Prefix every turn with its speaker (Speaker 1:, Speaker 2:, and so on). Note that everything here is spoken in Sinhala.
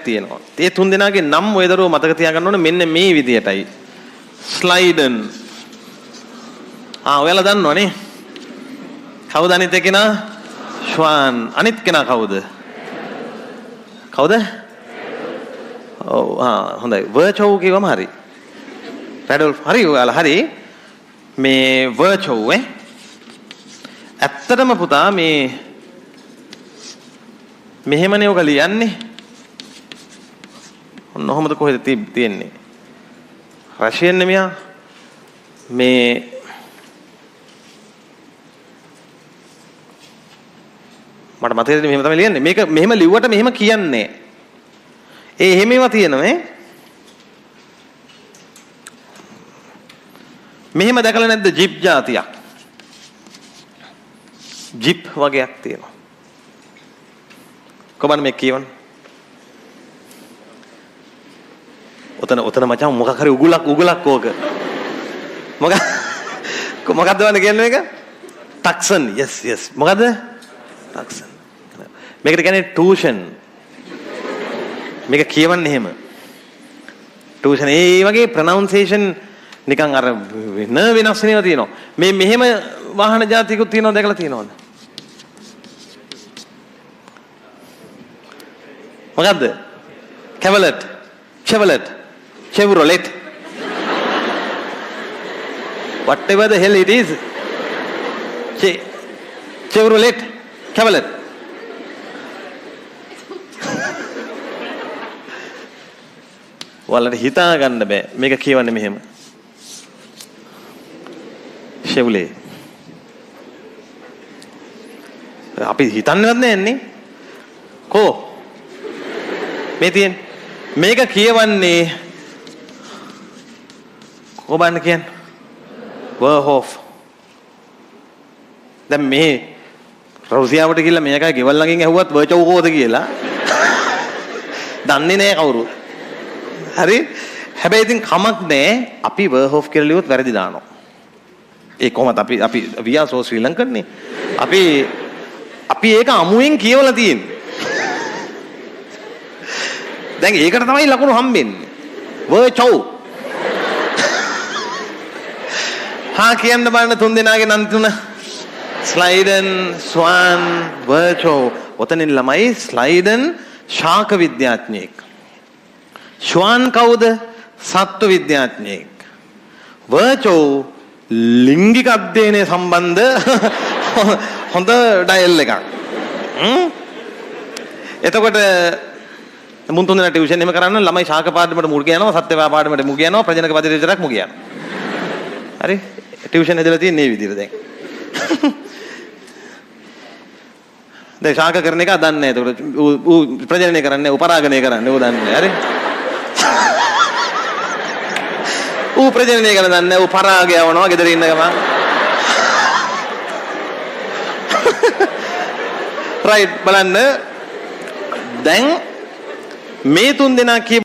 Speaker 1: තියෙනවා. ඒ තුන් දෙනාගේ නම් ඔය දරුවෝ මතක තියාගන්න ඕනේ මෙන්න මේ විදියටයි. ස්ලයිඩන්. ආ ඔයාලා දන්නවනේ. කවුද අනිත් එක්කෙනා? ශ්වාන්. අනිත් කෙනා කවුද? කවුද? ඔව් ආ හොඳයි. වර්චෝව් කිව්වම හරි. රැඩොල්ෆ් හරි ඔයාලා හරි. මේ වර්චෝව් ඈ. ඇත්තටම පුතා මේ මෙහෙමනේ ඔක ලියන්නේ. ඔන්න ඔහොමද කොහෙද තියෙන්නේ? රෂියන් නෙමියා මේ මට මතකද මෙහෙම තමයි ලියන්නේ. මේක මෙහෙම ලිව්වට මෙහෙම කියන්නේ. ඒ එහෙම ඒවා තියෙනවා ඈ. මෙහෙම දැකලා නැද්ද ජිප් ජාතියක්? ජිප් වගේක් තියෙනවා. කොහොමද මේ කියවන්නේ? ඔතන ඔතන මචං මොකක් හරි උගුලක් උගුලක් ඕක. මොකක්ද වන්න කියන්නේ මේක? ටක්සන්. Yes yes. මොකද්ද? ටක්සන්. මේකට කියන්නේ ටූෂන්. මේක කියවන්නේ එහෙම. ටූෂන් ඒ වගේ ප්‍රොනවුන්සියේෂන් නිකන් අර වෙන වෙනස් වෙනවා තියෙනවා. මේ මෙහෙම වාහන ජාතියකුත් තියෙනවා දැකලා තියෙනවද? මොකද්ද? කැවලට්, Chevrolet, Chevrolet. Whatever the hell it is. Chevrolet, Chevrolet. ඔයාලට හිතා ගන්න බෑ. මේක කියවන්නේ මෙහෙම. Chevrolet. අපි හිතන්නේවත් නෑනේ. කෝ මේ තියෙන මේක කියවන්නේ කොබන්න කියන්නේ වර්හොෆ්. දැන් මේ රුසියාවට ගිහලා මේකයි ගෙවල් ළඟින් ඇහුවත් වර්චෝ කෝද කියලා දන්නේ නෑ කවුරුත්. හරි? හැබැයි ඉතින් කමක් නෑ අපි වර්හොෆ් කියලා ලිව්වොත් වැරදි දානවා. ඒ කොහොමද අපි අපි we are so Sri Lankan නේ. අපි අපි ඒක අමුයෙන් කියවලා තියෙන්නේ. දැන් ඒකට තමයි ලකුණු හම්බෙන්නේ. වර්චෝ. හා කියන්න බලන්න තුන් දෙනාගේ නම් තුන. ස්ලයිඩන්, ස්වාන්, වර්චෝ. ඔතනින් ළමයි ස්ලයිඩන් ශාක විද්‍යාඥයෙක්. ශ්වාන් කවුද? සත්ව විද්‍යාඥයෙක්. වර්චෝ ලිංගික අධ්‍යයනය සම්බන්ධ හොඳ ඩයල් එකක්. එතකොට මුන් තුන් දෙනා ටියුෂන් එහෙම කරන්න ළමයි ශාක පාඩමට මුල් කියනවා, සත්‍ය පාඩමට මුල් කියනවා, ප්‍රජනක පද්ධතිය විතරක් මුල් කියනවා. හරි? ටියුෂන් හදලා තියෙන්නේ මේ විදිහට දැන්. දැන් ශාක කරන එක දන්නේ නැහැ. එතකොට ඌ ප්‍රජනනය කරන්නේ, ඌ පරාගණය කරන්නේ, ඌ දන්නේ නැහැ. හරි? ඌ ප්‍රජනනය කරන්න දන්නේ නැහැ. ඌ පරාගය යවනවා ගෙදර ඉන්න ගමන්. රයිට් බලන්න. දැන් මේ තුන් දෙනා කියපු